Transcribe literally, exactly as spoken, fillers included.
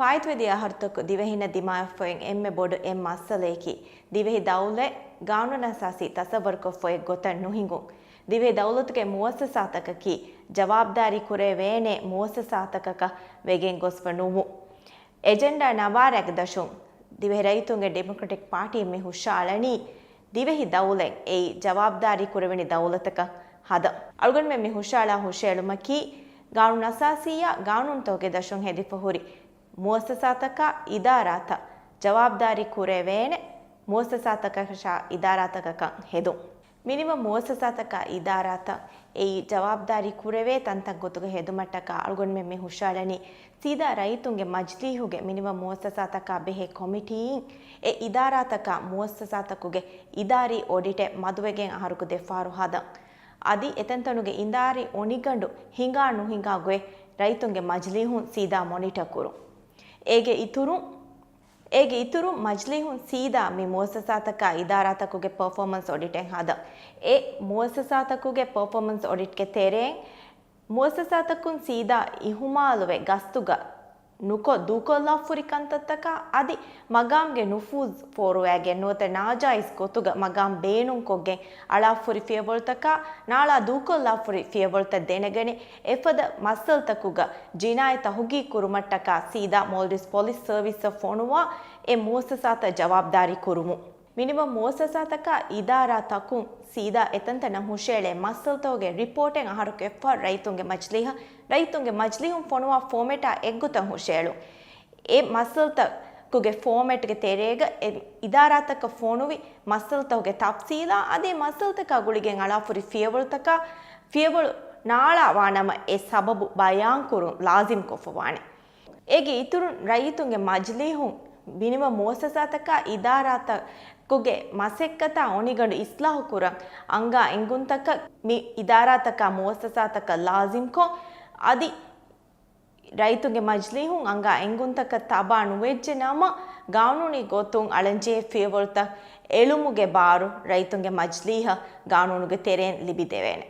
އާއްތުވެދިޔަ އަހަރުތަކު ދިވެހިންނަށް ދިމާވެފައި އޮތް އެންމެ ބޮޑު އެއް މައްސަލައަކީ، ދިވެހި ދައުލަތް ގާނޫނުއަސާސީ ތަސައްވަރުކޮށްފައި ގޮތަށް ނުހިނގުން، ދިވެހި ދައުލަތުގެ މުއައްސަސާތަކަކީ ޖަވާބުދާރީ ކުރެވޭނެ މުއައްސަސާތަކަކަށް ވެގެން ގޮސްފަ ނުވުން. އެޖެންޑާ ނަވާރައިގެ ދަށުން ދިވެހި ރައްޔިތުންގެ ޑިމޮކްރެޓިކް ޕާޓީ މި ހުށައަޅަނީ، ދިވެހި ދައުލަތް އެއީ ޖަވާބުދާރީ ކުރެވެނި ދައުލަތަކަށް ހަދަން. އަޅުގަނޑުމެން މި ހުށައަޅާ ހުށައެޅުމަކީ، ގާނޫނުއަސާސީއާ ގާނޫނުތަކުގެ ދަށުން ހެދިފަ ހުރި މުއައްސަސާތަކާ އިދާރާތައް ޖަވާބުދާރީ ކުރެވޭނެ މުއައްސަސާތަކަށާ އިދާރާތަކަކަށް ހެދުން. މިނިވަން މުއައްސަސާތަކާ އިދާރާތައް އެއީ ޖަވާބުދާރީ ކުރެވޭ ތަންތަން ގޮތުގަ ހެދުމަށްޓަކާ އަޅުގަނޑުމެން މި ހުށައަޅަނީ، ސީދާ ރައްޔިތުންގެ މަޖިލީހުގެ މިނިވަން މުއައްސަސާތަކާ ބެހޭ ކޮމިޓީއިން އެ އިދާރާތަކާ މުއައްސަސާތަކުގެ އިދާރީ އޮޑިޓެއް މަދުވެގެން އަހަރުގަ ދެފަހަރު ހަދަން. އަދި އެތަންތަނުގެ އިދާރީ އޮނިގަނޑު ހިނގާ ނުހިނގާ ގޮތް ރައްޔިތުންގެ މަޖިލީހުން ސީދާ މޮނިޓަ ކުރުން. އޭގެ އިތުރުން، އޭގެ އިތުރުން މަޖިލީހުން ސީދާ މި މުއައްސަސާތަކާ އިދާރާތަކުގެ ޕަރފޯމަންސް އޮޑިޓެއް ހަދަން. އެ މުއައްސަސާތަކުގެ ޕަރފޯމަންސް އޮޑިޓްގެ ތެރެއިން މުއައްސަސާތަކުން ސީދާ އިހުމާލުވެ ގަސްތުގަ ނުކޮށް ދޫކޮށްލާފަ ހުރި ކަންތައްތަކާ އަދި މަގާމްގެ ނުފޫޒު ފޯރުވައިގެން ނުވަތަ ނާޖާއިޒް ގޮތުގަ މަގާމް ބޭނުންކޮށްގެން އަޅާފަ ހުރި ފިޔަވަޅުތަކާ، ނާޅާ ދޫކޮށްލާފަ ހުރި ފިޔަވަޅުތައް ދެނެގަނެ، އެފަދަ މައްސަލަތަކުގަ ޖިނާއީ ތަހުގީގު ކުރުމަށްޓަކާ ސީދާ މޯލްޑިވްސް ޕޮލިސް ސަރވިސްއަށް ފޮނުވާ އެ މުއައްސަސާތައް ޖަވާބުދާރީ ކުރުމުން. މިނިވަން މުއައްސަސާތަކާ އިދާރާތަކުން ސީދާ އެތަންތަނަށް ހުށައެޅޭ މައްސަލަތަކުގެ ރިޕޯޓެއް އަހަރު އެއްފަހަރު ރައްޔިތުންގެ މަޖިލީހަށް، ރައްޔިތުންގެ މަޖިލީހުން ފޮނުވާ ފޯމެޓާ އެއްގޮތަށް ހުށައެޅުން. އެ މައްސަލަތަކުގެ ފޯމެޓްގެ ތެރޭގަ އެ އިދާރާތަކަށް ފޮނުވި މައްސަލަތަކުގެ ތަފްސީލާ އަދި މައްސަލަތަކާ ގުޅިގެން އަޅާފަ ހުރި ފިޔަވަޅުތަކާ ފިޔަވަޅު ނާޅާ ވާނަމަ އެ ސަބަބު ބަޔާންކުރުން ލާޒިމްކޮށްފަ ވާނެ. އޭގެ އިތުރުން ރައްޔިތުންގެ މަޖިލީހުން މިނިވަން މުއައްސަސާތަކާ އިދާރާތަކުގެ މަސައްކަތާ އޮނިގަނޑު އިސްލާހު ކުރަން އަންގާ އެންގުންތަކަށް މި އިދާރާތަކާ މުއައްސަސާތަކަށް ލާޒިމްކޮށް، އަދި ރައްޔިތުންގެ މަޖިލީހުން އަންގާ އެންގުންތަކަށް ތަބާ ނުވެއްޖެ ނަމަ، ގާނޫނީ ގޮތުން އަޅަންޖެހޭ ފިޔަވަޅުތައް އެޅުމުގެ ބާރު ރައްޔިތުންގެ މަޖިލީހަށް ގާނޫނުގެ ތެރެއިން ލިބިދެވޭނެ.